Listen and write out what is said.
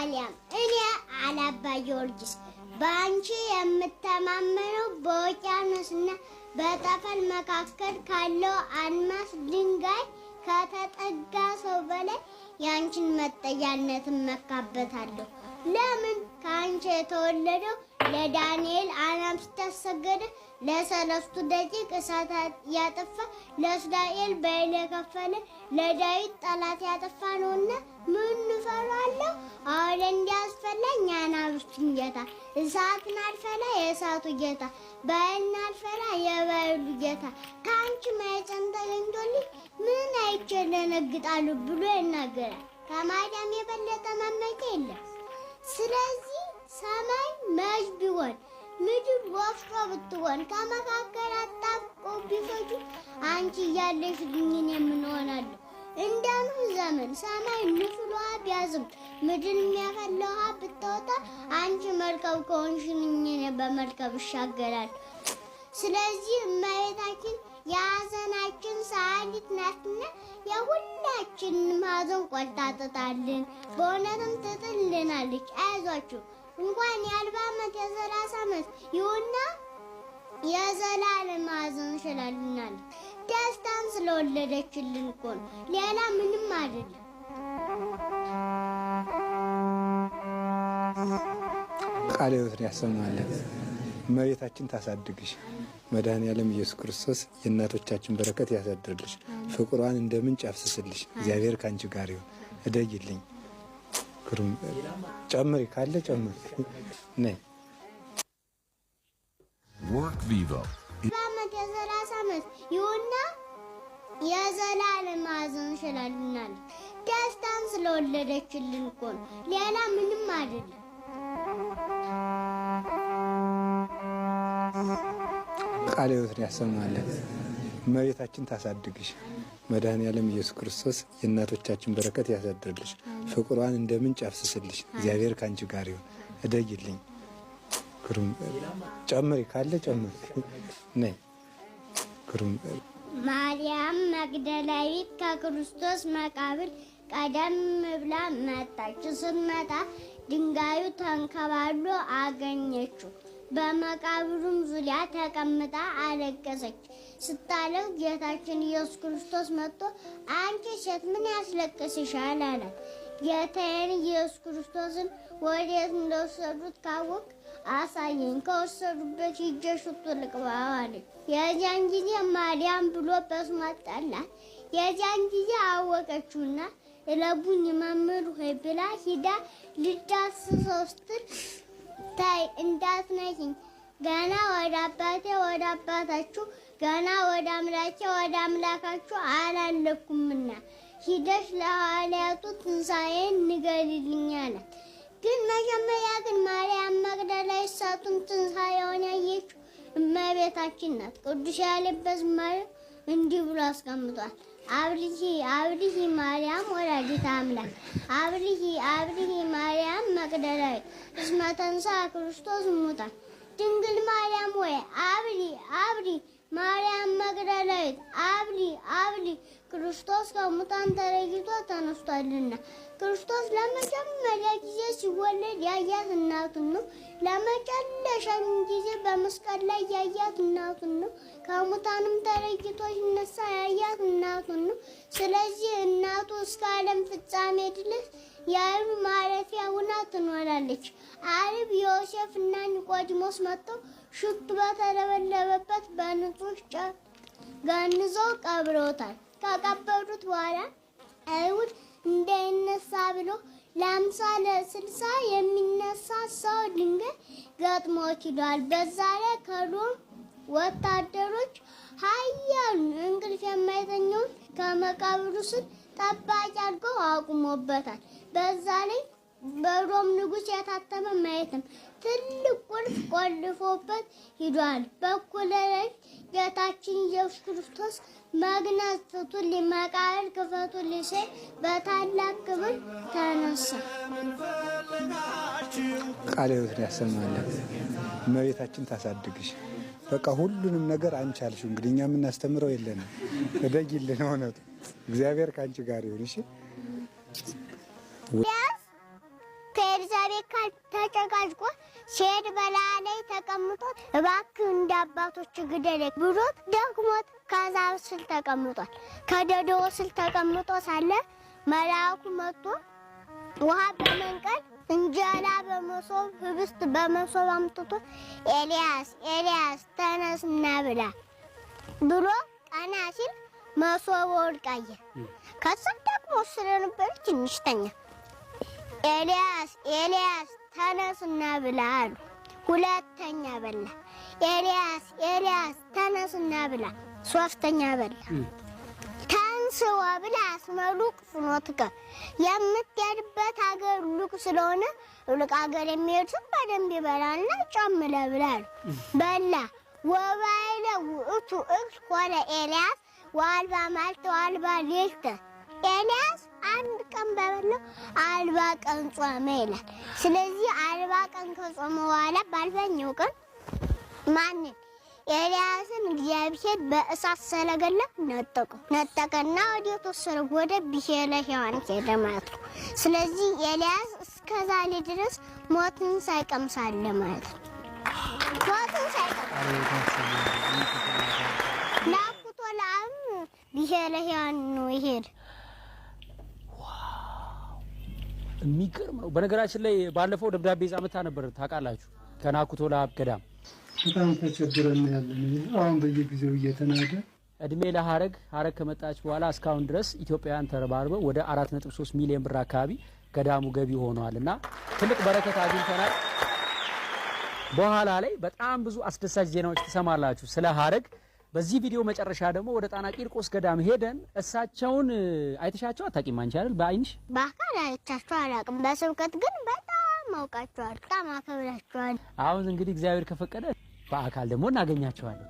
ማርያም፣ እኔ አላባ ጊዮርጊስ በአንቺ የምተማመነው በውቅያኖስና በጠፈር መካከል ካለው አልማዝ ድንጋይ ከተጠጋ ሰው በላይ የአንቺን መጠጊያነት እመካበታለሁ። ለምን? ከአንቺ የተወለደው ለዳንኤል አናብስት ያሰገደ፣ ለሰለስቱ ደቂቅ እሳት ያጠፋ፣ ለእስራኤል በይል የከፈለ፣ ለዳዊት ጠላት ያጠፋ ነውና ምን እፈራለሁ? አሁን እንዲያስፈላኝ የአናብስቱን ጌታ፣ እሳትን አልፈላ የእሳቱ ጌታ፣ ባይልን አልፈላ የባይሉ ጌታ ከአንቺ ማኅፀን ተገኝቶልኝ ምን አይቼ እደነግጣለሁ ብሎ ይናገራል። ከማርያም የበለጠ መመኪያ የለም። ስለዚህ ሰማይ መዥ ቢሆን፣ ምድር ወፍጮ ብትሆን፣ ከመካከል አጣብቆ ቢፈጁ አንቺ እያለሽልኝ እኔ ምን እሆናለሁ? እንደ ኖህ ዘመን ሰማይ ንፍል ውሃ ቢያዝም፣ ምድር የሚያፈላ ውሃ ብታወጣ፣ አንቺ መርከብ ከሆንሽልኝ እኔ በመርከብ እሻገራለሁ። ስለዚህ እመቤታችን የሐዘናችን ሰዓሊት ናትና የሁላችንም ሐዘን ቆርጣ ትጣልን፣ በእውነትም ትጥልናለች። አይዟችሁ፣ እንኳን የ40 ዓመት የ30 ዓመት ይሁንና የዘላለም ሐዘን ስላልናለች። ደስታን ስለወለደችልን እኮ ነው፣ ሌላ ምንም አይደለም። ቃለ ሕይወትን ያሰማልን። እመቤታችን ታሳድግሽ። መድኃኔዓለም ኢየሱስ ክርስቶስ የእናቶቻችን በረከት ያሳድርልሽ። ፍቅሯን እንደ ምንጭ ያፍስስልሽ። እግዚአብሔር ከአንቺ ጋር ይሁን። እደጊልኝ። ግሩም ጨምሪ ካለ ጨምሪ። ነይ። Work Vivo. ዓመት የ30 ዓመት ይሁንና የዘላለም ሐዘን ስላልናለች። ደስታን ስለወለደችልን እኮ ነው፣ ሌላ ምንም አይደለም። ቃለ ሕይወትን ያሰማልን። እመቤታችን ታሳድግሽ። መድኃኔዓለም ኢየሱስ ክርስቶስ የእናቶቻችን በረከት ያሳድርልሽ። ፍቅሯን እንደ ምንጭ ያፍስስልሽ። እግዚአብሔር ከአንቺ ጋር ይሁን። እደጊልኝ። ግሩም ጨምሪ ካለ ጨምሪ። ነይ። ግሩም ማርያም መግደላዊት ከክርስቶስ መቃብር ቀደም ብላ መጣች። ስትመጣ ድንጋዩ ተንከባሎ አገኘችው። በመቃብሩም ዙሪያ ተቀምጣ አለቀሰች። ስታለቅስ ጌታችን ኢየሱስ ክርስቶስ መጥቶ አንቺ ሴት ምን ያስለቅስሻል? አላት። ጌታዬን ኢየሱስ ክርስቶስን ወዴት እንደወሰዱት ካወቅ አሳየኝ፣ ከወሰዱበት ሂጄ ሽቱ ልቅባው አለች። የዚያን ጊዜ ማርያም ብሎ በስሟ ጠራት። የዚያን ጊዜ አወቀችውና እለቡኝ መምህር ሆይ ብላ ሂዳ ልዳስሰው ስትል ታይ እንዳትነኪኝ፣ ገና ወደ አባቴ ወደ አባታችሁ፣ ገና ወደ አምላኬ ወደ አምላካችሁ አላለፍኩምና ሂደሽ ለሐዋርያቱ ትንሣኤን ንገሪልኝ አላት። ግን መጀመሪያ ግን ማርያም መግደላዊት እሳቱን ትንሣኤውን ያየችው እመቤታችን ናት። ቅዱስ ያሬድ በዝማሬው እንዲህ ብሎ አስቀምጧል። አብርሂ አብርሂ ማርያም ወላዲተ አምላክ፣ አብርሂ አብርሂ ማርያም መግደላዊት፣ እስመ ተንሥአ ክርስቶስ እሙታን። ድንግል ማርያም ወይ አብሪ አብሪ፣ ማርያም መግደላዊት አብሪ አብሪ፣ ክርስቶስ ከሙታን ተለይቶ ተነስቷልና። ክርስቶስ ለመጀመሪያ ጊዜ ሲወለድ ያያት እናቱን ነው። ለመጨረሻም ጊዜ በመስቀል ላይ ያያት እናቱን ነው። ከሙታንም ተለይቶ ሲነሳ ያያት እናቱን ነው። ስለዚህ እናቱ እስከ ዓለም ፍጻሜ ድረስ የዓይኑ ማረፊያ ሆና ትኖራለች። ዓርብ ዮሴፍ እና ኒቆዲሞስ መጥተው ሽቱ በተለበለበበት በንጹህ ጨርቅ ገንዘው ቀብረውታል። ከቀበሩት በኋላ አይሁድ እንዳይነሳ ብሎ ለ50 ለ60 የሚነሳ ሰው ድንጋይ ገጥሞት ሂዷል። በዛ ላይ ከሮም ወታደሮች ኃያሉን እንቅልፍ የማይተኛውን ከመቃብሩ ስር ጠባቂ አድርገው አቁሞበታል። በዛ ላይ በሮም ንጉሥ የታተመ ማየትም ትልቅ ቁልፍ ቆልፎበት ሂዷል። በእኩለ ሌሊት ጌታችን ኢየሱስ ክርስቶስ መግነዝ ፍቱልኝ፣ መቃብር ክፈቱልኝ ሲል በታላቅ ክብር ተነሳ። ቃለ ሕይወትን ያሰማልን። እመቤታችን ታሳድግሽ። በቃ ሁሉንም ነገር አንቺ አልሽው። እንግዲህ እኛ የምናስተምረው የለንም። እደጊልን። እውነቱ እግዚአብሔር ከአንቺ ጋር ይሁን። እሺ። ያስ ከኤልዛቤት ጋር ተጨቃጭቆ ሲሄድ በላ ላይ ተቀምጦ እባክህ እንደ አባቶች ግደለኝ ብሎት ደክሞት ከዛፍ ስር ተቀምጧል። ከደዶ ስር ተቀምጦ ሳለ መልአኩ መጥቶ ውሃ በመንቀል እንጀራ በመሶብ ህብስት በመሶብ አምጥቶ ኤልያስ ኤልያስ ተነስና ብላ ብሎ ቀና ሲል መሶብ ወድቃ አየ። ከዛ ደግሞ ስለነበር ትንሽ ተኛ። ኤልያስ ኤልያስ ተነስና ብላ አሉ። ሁለተኛ በላ። ኤልያስ ኤልያስ ተነስና ብላ፣ ሶስተኛ በላ። ተንስእ ወብላዕ እስመ ሩቅ ፍኖትከ፣ የምትሄድበት ሀገር ሩቅ ስለሆነ ሩቅ ሀገር የሚሄድ ሰው በደንብ ይበላልና ጨምረህ ብላ አሉ። በላ። ወባይለ ውእቱ እክል ኮነ ኤልያስ ወአርብዓ መዓልተ ወአርብዓ ሌሊተ። ኤልያስ አንድ ቀን በበላው 40 ቀን ጾመ ይላል። ስለዚህ 40 ቀን ከጾመ በኋላ በአርባኛው ቀን ማንን? ኤልያስን እግዚአብሔር በእሳት ሰረገላ ነጠቀው። ነጠቀና ወደ ተወሰነ ወደ ብሔረ ሕያዋን ሄደ ማለት ነው። ስለዚህ ኤልያስ እስከ ዛሬ ድረስ ሞትን ሳይቀምስ አለ ማለት ነው። ሞትን ሳይቀምስ ናኩቶ ለአብ ብሔረ ሕያዋን ነው ይሄድ። የሚገርም ነው። በነገራችን ላይ ባለፈው ደብዳቤ ይዛ መታ ነበር ታውቃላችሁ፣ ከናኩቶ ለአብ ገዳም። በጣም ተቸግረን ያለን አሁን በየጊዜው እየተናደ። እድሜ ለሀረግ። ሀረግ ከመጣች በኋላ እስካሁን ድረስ ኢትዮጵያውያን ተረባርበው ወደ 4.3 ሚሊዮን ብር አካባቢ ገዳሙ ገቢ ሆኗል እና ትልቅ በረከት አግኝተናል። በኋላ ላይ በጣም ብዙ አስደሳች ዜናዎች ትሰማላችሁ ስለ ሀረግ። በዚህ ቪዲዮ መጨረሻ ደግሞ ወደ ጣና ቂርቆስ ገዳም ሄደን እሳቸውን አይተሻቸው አታውቂም አንቺ አይደል? በአይንሽ? በአካል አይቻቸው አላውቅም። በስብከት ግን በጣም አውቃቸዋለሁ፣ በጣም አከብራቸዋለሁ። አሁን እንግዲህ እግዚአብሔር ከፈቀደ በአካል ደግሞ እናገኛቸዋለን።